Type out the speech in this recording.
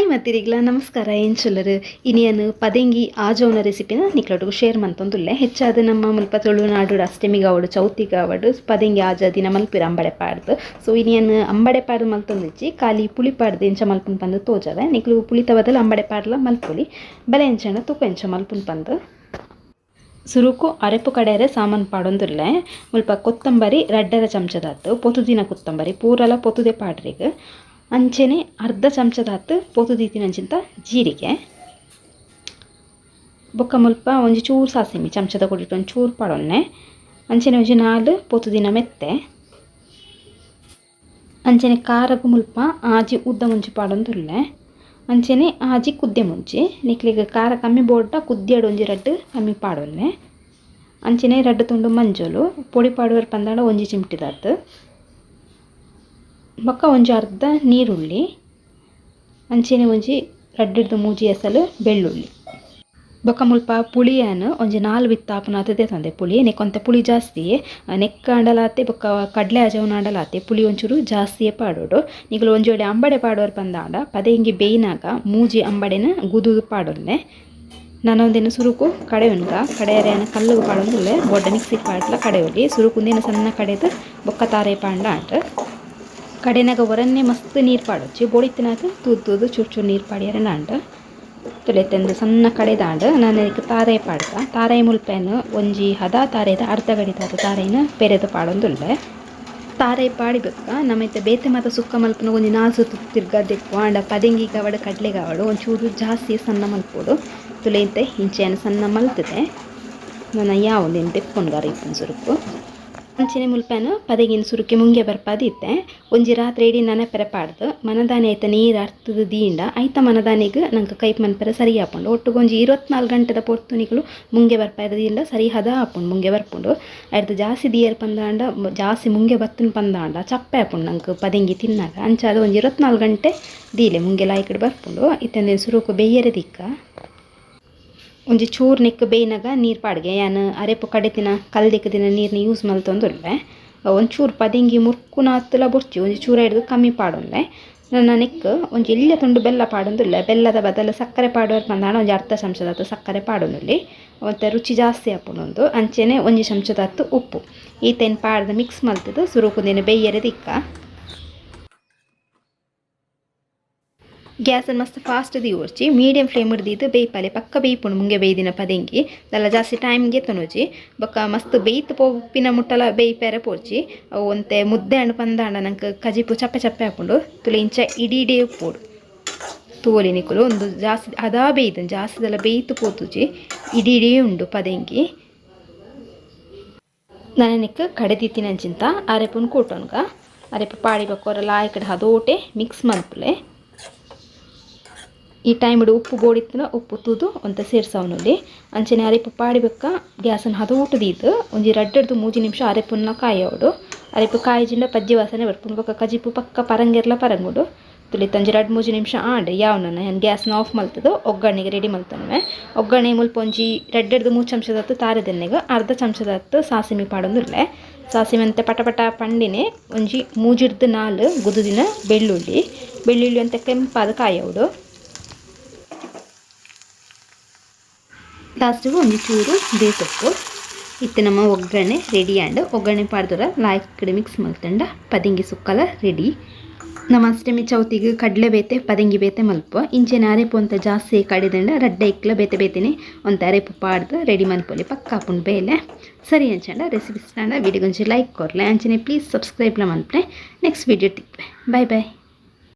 Hi ಮತ್ತಿರಿಗ್ಲ ನಮಸ್ಕಾರ ಎಂಚುಲ್ಲರು ಇನಿಯನು ಪದೆಂಗಿ ಆಜೋನ ರೆಸಿಪಿನ ನಿಕ್ಲೊಟ್ಟಿಗೆ share ಮಂತೊಂದುಲ್ಲೆ. ಹೆಚ್ಚಾದ ನಮ್ಮ ಮುಲ್ಪ ತುಳುನಾಡು ಅಷ್ಟಮಿಗಾವಡು ಚೌತಿಗಾವಡು ಪದೆಂಗಿ ಆಜ ದಿನ ಮಲ್ಪಿರ ಅಂಬಡೆ ಪಾಡ್ದು. ಸೊ ಇನಿಯನ್ ಅಂಬಡೆ ಪಾಡ್ದು ಮಲ್ತೊಂದಿಜ್ಜಿ, ಖಾಲಿ ಪುಳಿ ಪಾಡ್ದು ಎಂಚ ಮಲ್ಪುನ್ ಪಂದು ತೋಜವೆ. ನಿಕ್ಲು ಪುಳಿತ ಬದಲು ಅಂಬಡೆ ಪಾಡ್ಲ ಮಲ್ಪುಲಿ ಬಲೆ ಎಂಚನ ತೂಕ ಎಂಚ ಮಲ್ಪುನ್ ಪಂದು. ಸುರುಕು ಅರೆಪು ಕಡೆರೆ ಸಾಮಾನು ಪಾಡೊಂದುಲ್ಲೆ. ಮುಲ್ಪ ಕೊತ್ತಂಬರಿ 2.5 ಚಮಚದಾತು, ಪೊತುದಿನ ಕೊತ್ತಂಬರಿ ಪೂರಲ ಪೊತುದೆ ಪಾಡ್ರಿಗ್. ಅಂಚೆನೆ ಅರ್ಧ ಚಮಚದಾತು ಪೊತು ದೀತಿನಂಚಿಂತ ಜೀರಿಗೆ. ಬೊಕ್ಕ ಮುಲ್ಪ ಒಂಜಿ ಚೂರು ಸಾಸಿಮಿ ಚಮಚದ ಕೊಡಿಟ್ಟು ಒಂದು ಚೂರು ಪಾಡೊನ್ನೆ. ಅಂಚೆನೆ ಒಂಜಿ 4 ಪೊತುದಿನ ಮೆತ್ತೆ. ಅಂಚೆನೆ ಖಾರಗು ಮುಲ್ಪ 6 ಉದ್ದ ಮುಂಚಿ ಪಾಡೊಂದುಲ್ಲೆ. ಅಂಚೆನೆ 6 ಕುದ್ದೆ ಮುಂಚಿ. ನಿಕ್ಲಿಗೆ ಖಾರ ಕಮ್ಮಿ ಬೋಡ್ಡ ಕುದ್ದಿಯಾಡು ಒಂಜಿ 2 ಕಮ್ಮಿ ಪಾಡೊನ್ನೆ. ಅಂಚೆನೆ 2 ತುಂಡು ಮಂಜೋಲು ಪೊಡಿ ಪಾಡುವರ್ ಪಂದಾಡ ಒಂಜಿ ಚಿಮ್ಟಿದಾತು. ಬೊಕ್ಕ ಒಂಜಿ ಅರ್ಧ ನೀರುಳ್ಳಿ. ಅಂಚೆನೆ ಒಂಜಿ 2 3 ಎಸಲು ಬೆಳ್ಳುಳ್ಳಿ. ಬೊಕ್ಕ ಮುಲ್ಪ ಪುಳಿಯನ್ನು ಒಂಜಿ 4 ಬಿತ್ತಾಪುನಾತದೆ ತಂದೆ ಪುಳಿ. ನೆಕ್ಕೊಂತೆ ಪುಳಿ ಜಾಸ್ತಿ ನೆಕ್ಕಾಂಡಲಾತೆ ಬೊಕ್ಕ ಕಡಲೆ ಅಜವನಾಂಡಲಾತೆ ಪುಳಿ ಒಂಚೂರು ಜಾಸ್ತಿಯೇ ಪಾಡೋಡು. ನಿಗಲು ಒಂಜಿ ವೇಳೆ ಅಂಬಡೆ ಪಾಡೋರು ಪಂದಾಂಡ ಪದೆ ಹಿಂಗೆ ಬೇಯಿನಾಗ ಮೂಜಿ ಅಂಬಡೆನ ಗುದುದು ಪಾಡೊಲ್ಲೆ. ನಾನೊಂದಿನ ಸುರುಕು ಕಡೆಯುನ್ಗ ಕಡೆಯರೇನ ಕಲ್ಲುಗು ಪಾಡೊಂದುಲ್ಲೆ, ಬೊಡ್ಡ ಮಿಕ್ಸಿ ಪಾಡ್ಲ ಕಡೆಯೊಲಿ. ಸುರುಕುಂದಿನ ಸಣ್ಣ ಕಡೆದು ಬೊಕ್ಕ ತಾರೆ ಪಾಂಡ ಆಂಡ್. ಕಡೆನಾಗ ಒರನ್ನೇ ಮಸ್ತ್ ನೀರು ಪಾಡೊಚ್ಚಿ ಬೊಡಿತಿನಾಗ ತೂದು ತೂದು ಚೂರು ಚೂರು ನೀರು ಪಾಡಿಯರೆ ನಾಂಡ್. ತುಲೆತೆಂದು ಸಣ್ಣ ಕಡೆದಾಂಡ್ ನಾನು ಇದಕ್ಕೆ ತಾರೆ ಪಾಡ್ದ. ತಾರೆ ಮುಲ್ಪೇನು ಒಂಜಿ ಹದ ತಾರೆದ ಅರ್ಧ ಗಡಿದಾದ ತಾರೆನ ಪೆರೆದು ಪಾಡೊಂದುಲ್ಲೆ. ತಾರೆ ಪಾಡಿಬೇಕ ನಮ್ಮೈತೆ ಬೇತೆ ಮಾತ ಸುಕ್ಕ ಮಲ್ಪನ ಒಂಜಿ 4 ಸುತ್ತು ತಿರ್ಗದೆಕ್ಕು ಆಂಡ ಪದೆಂಗಿ ಕಾವಡು ಕಡಲೆಗಾವಡು ಒಂಚೂರು ಜಾಸ್ತಿ ಸಣ್ಣ ಮಲ್ಪೋಡು. ತುಲೆಂತೆ ಇಂಚೆಯನ್ನು ಸಣ್ಣ ಮಲ್ತದೆ ನನ್ನ ಯಾವೊಂದೇನು ದೆಪ್ಪೊನ್ಗಾರ ಇಪ್ಪನ್ ಸುರುಕು. ಅಂಚೆನೆ ಮುಲ್ಪೇನು ಪದೆಗಿನ ಸುರುಕೆ ಮುಂಗೆ ಬರ್ಪಾದಿತ್ತೆ. ಒಂಜಿ ರಾತ್ರಿ ಇಡೀ ನನೆಪೆರೆ ಪಾಡ್ದು ಮನದಾನೆ ಐತ ನೀರು ಅರ್ತದ ದೀಂಡ ಐತ ಮನದಾನಿಗೆ ನಂಗೆ ಕೈಪ್ ಮನ್ಪೆರೆ ಸರಿ ಆಪುಂಡು. ಒಟ್ಟುಗೆ ಒಂಜಿ 24 ಗಂಟೆದ ಪೊರ್ತು ನಿಕಲು ಮುಂಗೆ ಬರ್ಪಾದ ದೀಂಡ ಸರಿ ಹದ ಆಪುಂಡು ಮುಂಗೆ ಬರ್ಪುಂಡು. ಐರ್ದು ಜಾಸ್ತಿ ದಿಯರ್ ಪಂದಾಂಡ ಜಾಸ್ತಿ ಮುಂಗೆ ಬತ್ತನ್ ಪಂದಾಂಡ ಚಪ್ಪೆ ಆಪುಂಡು ನಂಗೆ ಪದೆಂಗಿ ತಿನ್ನಾಗ. ಅಂಚಾದ ಒಂಜಿ 24 ಗಂಟೆ ದೀಲೆ ಮುಂಗೆ ಲಾಯ್ಕಡೆ ಬರ್ಪುಂಡು. ಇತ್ತಂದೆ ಸುರುಕು ಬೇಯರೆ ದಿಕ್ಕ ಒಂಜಿ ಚೂರು ನೆಕ್ ಬೇಯ್ನಾಗ ನೀರು ಪಾಡ್ಗೆ. ಯಾನ್ ಅರೆಪು ಕಡೆತಿನ ಕಲ್ದಿಕ್ಕ ದಿನ ನೀರನ್ನ ಯೂಸ್ ಮಲ್ತೊಂದುಲ್ಲೆ. ಒಂಚೂರು ಪದೆಂಗಿ ಮುರ್ಕುನಾತಲ ಬೊರ್ಚಿ ಒಂಜಿ ಚೂರ ಹಿಡ್ದು ಕಮ್ಮಿ ಪಾಡೊನ್ಲೆ. ನನ್ನ ನೆಕ್ ಒಂಜಿ ಎಲ್ಯ ತುಂಡು ಬೆಲ್ಲ ಪಾಡೊಂದುಲ್ಲೆ. ಬೆಲ್ಲದ ಬದಲು ಸಕ್ಕರೆ ಪಾಡುವ ಪಂದಾಂಡ ಒಂಜಿ ಅರ್ಧ ಚಮಚದಾತು ಸಕ್ಕರೆ ಪಾಡೊಂದುಲ್ಲಿ, ಒಂತೆ ರುಚಿ ಜಾಸ್ತಿ ಆಪುಂಡೊಂದು. ಅಂಚೆನೆ ಒಂಜಿ ಚಮಚದಾತು ಉಪ್ಪು ಈತೇನು ಪಾಡ್ದು ಮಿಕ್ಸ್ ಮಲ್ತದು ಸುರುಕುಂದಿನ ಬೇಯರೆ ದಿಕ್ಕ. ಗ್ಯಾಸನ್ನು ಮಸ್ತ್ ಫಾಸ್ಟ್ ದೀವೊರ್ಚಿ ಮೀಡಿಯಂ ಫ್ಲೇಮ್ ಹಿಡ್ದಿದ್ದು ಬೇಯ್ಪಾಲೆ ಪಕ್ಕ ಬೇಯ್ಪುಂಡು ಮುಂಗೆ ಬೇಯ್ದಿನ ಪದೆಂಗಿ ದಲ್ಲ ಜಾಸ್ತಿ ಟೈಮ್ಗೆ ತೊನೊಜಿ. ಬೊಕ್ಕ ಮಸ್ತ್ ಬೇಯ್ತು ಪೋಪಿನ ಮುಟ್ಟಲ ಬೇಯ್ಪೆರೆ ಪೋರ್ಚಿ. ಅವು ಒಂತೆ ಮುದ್ದೆ ಹಣ್ಣು ಪಂದಾಂಡ ನಂಗೆ ಕಜಿಪು ಚಪ್ಪೆ ಚಪ್ಪೆ ಹಾಕೊಂಡು ತುಲೆ ಇಂಚ ಇಡೀ ಇಡೀ ಉಪ್ಪೋಡು ತೋಲಿ ನಿಕುಲು. ಒಂದು ಜಾಸ್ತಿ ಅದಾ ಬೇಯ್ದು ಜಾಸ್ತಿದೆಲ್ಲ ಬೇಯ್ತು ಪೋತುಜಿ, ಇಡೀ ಇಡೀ ಉಂಡು ಪದೆಂಗಿ. ನನಗೆ ಕಡೆದಿತ್ತಿನಂಚಿಂತ ಅರೆಪುನ್ ಕೂಟೊನ್ಗ ಅರೆಪು ಪಾಡಿ ಬೊಕ್ಕ ಲಾಯ್ಕಡೆ ಹದೋಟೆ ಮಿಕ್ಸ್ ಮಲ್ಪುಲೆ. ಈ ಟೈಮಿಡು ಉಪ್ಪು ಬೋಡಿತ್ತನ ಉಪ್ಪು ತೂದು ಒಂತೆ ಸೇರ್ಸವನಲ್ಲಿ. ಅಂಚೆನೆ ಅರೆಪು ಪಾಡಿಬೊಕ್ಕ ಗ್ಯಾಸನ್ನು ಹದೋಟು ದೀದು ಒಂಜಿ 2 3 ನಿಮಿಷ ಅರೆಪುನ್ನ ಕಾಯೋಡು. ಅರೆಪು ಕಾಯಿಜಿಂಡ ಪಜ್ಜಿ ವಾಸನೆ ಬರ್ಪುಂಡು. ಬೊಕ್ಕ ಕಜಿಪು ಪಕ್ಕ ಪರಂಗೆರ್ಲ ಪರಂಗುಡು. ತುಲಿತ್ ಒಂಜಿ 2 3 ನಿಮಿಷ ಆಂಡ್ ಯಾವನ ನಾನು ಗ್ಯಾಸ್ನ ಆಫ್ ಮಲ್ತದು ಒಗ್ಗರಣೆಗೆ ರೆಡಿ ಮಲ್ತೊನ್ವೆ. ಒಗ್ಗರಣೆ ಮುಲ್ಪ ಒಂಜಿ 2 3 ಚಮಚದತ್ತು ತಾರೆದೆಣ್ಣೆಗೆ ಅರ್ಧ ಚಮಚದತ್ತು ಸಾಸಿಮೆ ಪಾಡೊಂದುಲ್ಲೆ. ಸಾಸಿಮೆ ಅಂತೆ ಪಟ ಪಟ ಪಂಡಿನೆ ಒಂಜಿ 3 4 ಗುದುದಿನ ಬೆಳ್ಳುಳ್ಳಿ ಬೆಳ್ಳುಳ್ಳಿ ಅಂತೆ ಕೆಂಪಾದ ಕಾಯೋಡು. ಲಾಸ್ಟಿಗೆ ಒಂಜಿ ಚೂರು ಬೇಸೊಪ್ಪು. ಇತ್ತೆ ನಮ್ಮ ಒಗ್ಗರಣೆ ರೆಡಿ ಆಂಡ್. ಒಗ್ಗರಣೆ ಪಾಡ್ದೊರ ಲಾಯ್ಕ್ ಕಡೆ ಮಿಕ್ಸ್ ಮಲ್ತಂಡ ಪದೆಂಗಿ ಸುಕ್ಕಲ ರೆಡಿ. ನಮ್ಮ ಅಷ್ಟಮಿ ಚೌತಿಗೆ ಕಡಲೆ ಬೇತೆ ಪದೆಂಗಿ ಬೇತೆ ಮಲ್ಪ. ಇಂಚೆನೆ ಅರೆಪು ಅಂತ ಜಾಸ್ತಿ ಕಡಿದಂಡ ರಡ್ಡೆ ಇಕ್ಲ ಬೇತೆ ಬೇತೆನೆ ಒಂತೆ ಅರೆಪು ಪಾಡ್ದು ರೆಡಿ ಮಲ್ಪೊಲಿ ಪಕ್ಕ ಆಪುಂಡು ಬೇಲೆ. ಸರಿ ಅಂಚಂಡ ರೆಸಿಪಿ ಸ್ಟಾಂಡ ವಿಡಿಯೋಗೊಂಚಿ ಲೈಕ್ ಕೊರ್ಲೆ. ಅಂಚನೆ ಪ್ಲೀಸ್ ಸಬ್ಸ್ಕ್ರೈಬ್ಲ ಮಲ್ಪಲೆ. ನೆಕ್ಸ್ಟ್ ವಿಡಿಯೋ ತಿಕ್ಪೆ. Bye boy.